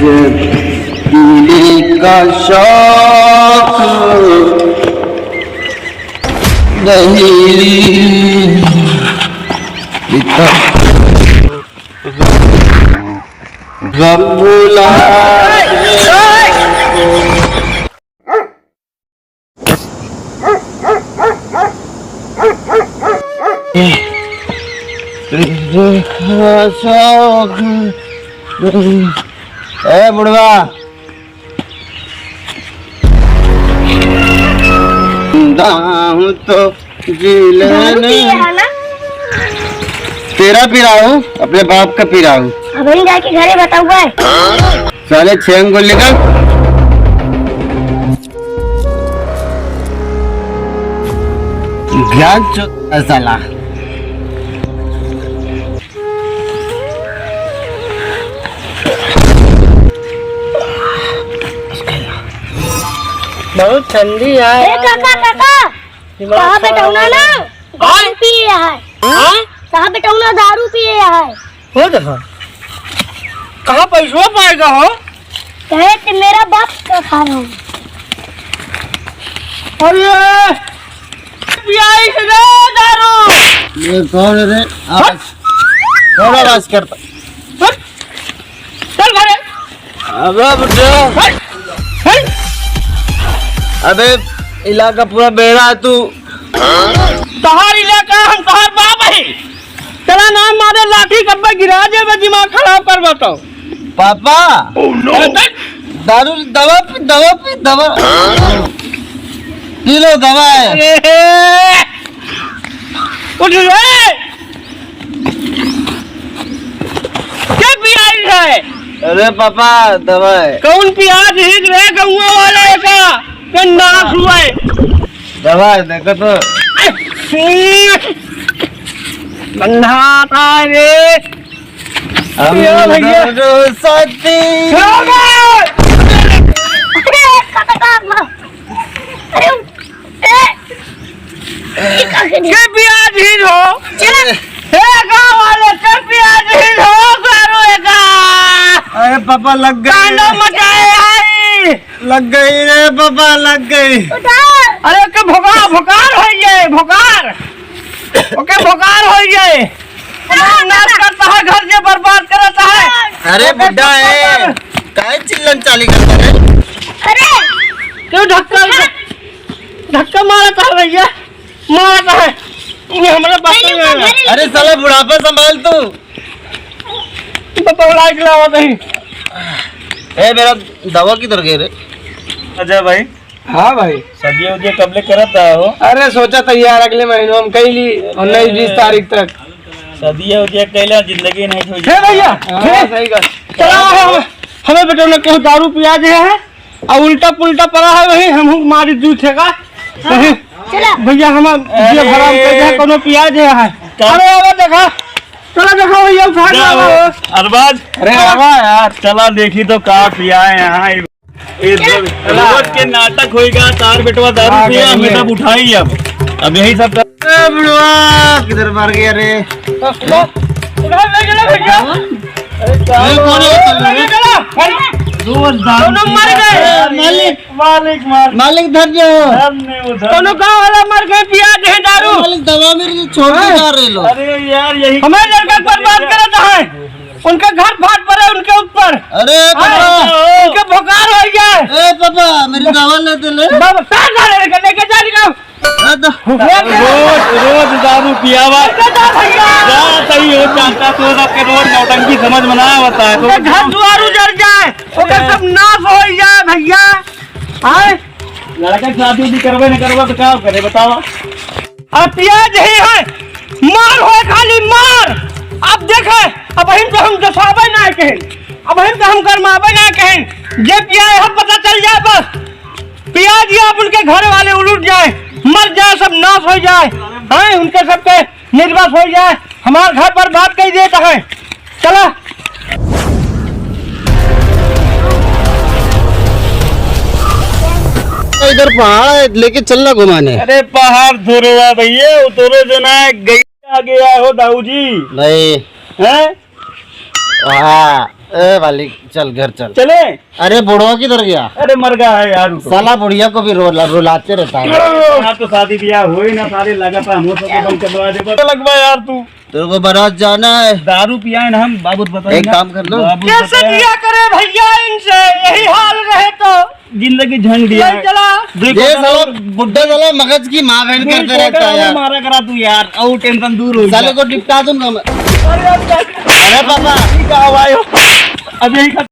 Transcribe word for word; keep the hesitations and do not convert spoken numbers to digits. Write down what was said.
पीने का शौक नहीं। गम भुला ए बुढ़वा, जिंदा हूँ तो जी लेने। दारू पिए है ना? तेरा पी रहा हूँ, अपने बाप का पी रहा हूँ। अब ही जाके घरे बताऊंगा। साले छेंग को लेकर। ज्ञान चो-, साला। बहुत ठंडी है। ए काका, काका, दिमाग कहाँ खराब बेटौना हो ना? गया। दारू पिए है। हाँ? कहाँ बेटौना दारू पिए है? हो देखा। कहाँ पैसवा पाएगा हो? कहे कि मेरा बाप का खा रहा हूँ। अरे, पियाई से दे दारू। ये कौन है रे? आवाज, कौन आवाज करता? हट। चल घरे। अबे बुड्ढे। हट। हट। अबे इलाका पूरा बेड़ा है तू। तहार इलाका हम तहार बाप है। चला ना मारे लाठी कब्बे गिरा देबे, दिमाग खराब कर बताओ। पापा। Oh no। दारू, दवा पी, दवा पी, दवा। पी लो दवा है। अरे, उठ रे। के पियाई है? अरे पापा, दवा है। कौन पियाज हिक रे गौवा वाले का? के नाश हुआ है। दवा है, देखो तो। गंधा आता है रे। हम यो भैया। दोनों साथी। अरे, ए, के पियाज ही हो? चला। हे गाँव वाले, के पियाज ही हो, करो एका। अरे पापा, लग गई। कांडो मचाए आई। लग गई रे पापा, लग गई। उठा। अरे ओके भोका-, भोकार होइ गए, भोकार। ओके भोकार होइ गए। नाश करता है, घर से बर्बाद करता है। अरे ओके बुड्ढा है, भोकार। काहे चिल्लन चाली करता है? अरे। क्यों धक्का, धक्का मारता है भैया? मारता है। ये हमारे पास नहीं, नहीं आया। अरे साला बुढ़ापा संभाल तू। तो पकड़ा के लावा कहीं। ए, मेरा दवा किधर गए रे? अच्छा भाई। हाँ भाई। सदिया उदिया कबले करत रहा हो? अरे सोचा था यार, अगले महीने हम कई ली, उन्नीस बीस तारीख तक। सदिया उदिया कैला जिंदगी नहीं छोड़ी। हे भैया, हाँ, हे। सही बात। चला, हमें, हमें बेटा ने कहूँ दारू पिया दे है। आ उल्टा पुल्टा पड़ा है वही, हमहू मारी दू ठेका। वही, चला। भैया, हम ये अरे। हराम कर दे, कोनो पिया दे है। चल। अरे, अरे, देखा। चला, देखा, भैया, उठा के जाओ, लावा हो। अरबाज। अरे, आवा यार। चला, देखी तो का पिया है यहाँ। ये चला। रोज के नाटक होइगा, तार बेटवा दारू हाँ, पिया, हमें सब उठाई अब। अब यही सब कर ए, बुढ़वा, किधर मर गया रे? उधर ले चलो भैया। अरे, कौन है? चल रहा है। चलो। दोनों मर गए। मालिक, मालिक, मालिक। मालिक, धर जो। धर ने उधर। दोनों गांव वाला मर गए, पिया दे दारू। मालिक, दवा मेरी छोड़ के हाँ। जा रहे लोग। अरे यार, यही हमारे लड़का बर्बाद करता है। उनका घर फाट पड़े उनके ऊपर। अरे, हाँ, पापा। उनके भोकार हो गया। ए, पापा, मेरी दवा ले दे ले। बाबा, कहाँ जा रहे हैं? लेके जा रही हूँ। रोज, रोज दारू पियावा। जा सही हो जानता तो सबके रोज नौटंकी समझ में ना आवता है। तो घर दुआर उजड़ जाए, ओकर सब नाश हो जाए भैया। आए? लड़का के शादी भी करबे न करबा तो का करे बतावा? अब पियाज ही है, मार होए खाली मार। अब देखे, अब हम तो हम जसाबे ना कहें, अब हम तो हम गरमाबे ना कहें। जे पिया है, हम पता चल जाए बस। पियाज ही आप उनके घर वाले उलट जाए, मर जाए, सब नाश हो जाए, हैं, उनके सबके निर्वास हो जाए, हमार घर बर्बाद कर देता है। चला। इधर पहाड़ है, लेके चलना घुमाने। अरे पहाड़ थोड़े बा भैया, वो तोरे जो ना गैया आ गया हो दाऊ जी। नहीं। हैं? हाँ। ए मालिक, चल घर चल। चले? अरे बुढ़वा किधर गया? अरे मर गया है यार, वो तो। साला बुढ़िया को भी रुला-, रुलाते रहता है। यार तो शादी ब्याह होई ना, सारे लगा था, हम लोग सबको बंद करवा दे, बस। लगवा यार तू। तेरे को बारात जाना है। दारू पियाए ना हम, बाबू तो बताए एक ना। काम कर लो। बाबू कैसे बताए। जिया करे भैया इनसे, यही हाल रहे तो। जिंदगी झंड दिया। चल चला। देखो ये साला बुड्ढा साला मगज की माँ बहन फिर करते रहता है यार। मारा करा तू यार, और tension दूर हो साले जा। को निपटा दूंगा मैं। अरे यार, अरे पापा। ठीक है, आओ, आयो। अब यही खत्म।